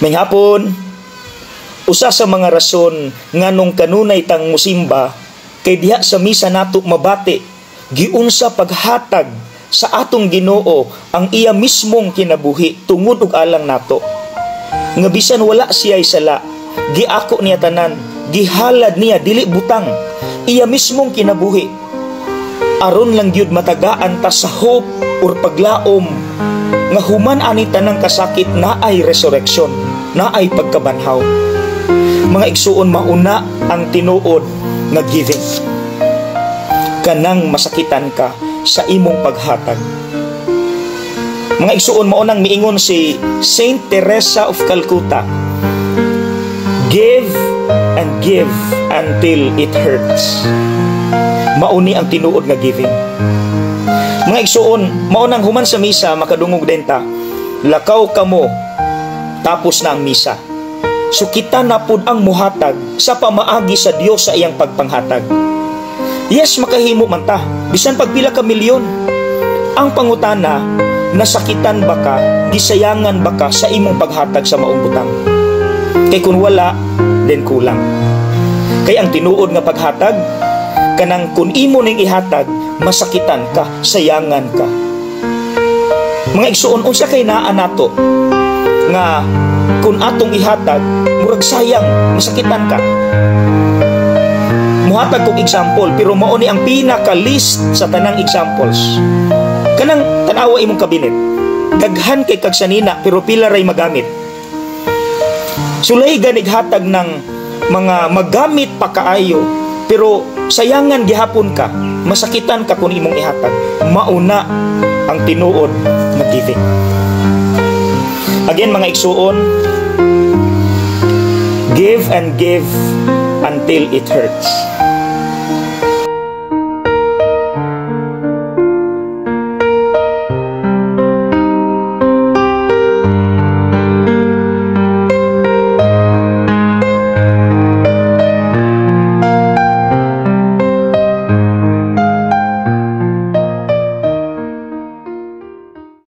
Maayong hapon, usa sa mga rason nganong kanunay tang musimba kay diha sa misa nato mabati giunsa paghatag sa atong Ginoo ang iya mismong kinabuhi tungod ug alang nato. Nga bisan wala siya sala, giako niya tanan, gihalad niya dili butang, iya mismong kinabuhi. Aron lang gyud matagaan ta sa hope or paglaom nga human ani tanang kasakit, naay resurrection, naay pagkabanhaw. Mga igsuon, mauna ang tinuod nga giving. Kanang masakitan ka sa imong paghatag. Mga igsuon, mao nang miingon si Saint Teresa of Calcutta, "Give and give until it hurts." Mauni ang tinuod nga giving. Mga igsuon, mao nang human sa misa makadungog din ta, "Lakaw kamo, tapos na ang misa." So kita na pud ang muhatag sa pamaagi sa Dios sa iyang pagpanghatag. Yes, makahimo man ta, bisan pagpila ka milyon. Ang pangutana, nasakitan ba ka, gisayangan ba ka sa imong paghatag sa maong butang? Kay kung wala, then kulang. Kay ang tinuod nga paghatag, kanang kung imo ning ihatag, masakitan ka, sayangan ka. Mga igsuon, unsa kay naa nato nga kung atong ihatag, murag sayang, masakitan ka? Muhatag kog example, pero mao ni ang pinaka least sa tanang examples. Kanang tanawa imong kabinet. Daghan kay kag sanina, pero pila ray magamit? Sulay ganig hatag ng mga magamit pa kaayo, pero sayangan gihapon ka, masakitan ka kung imong ihatag. Mauna ang tinuod nga giving. Again, mga igsuon, give and give until it hurts.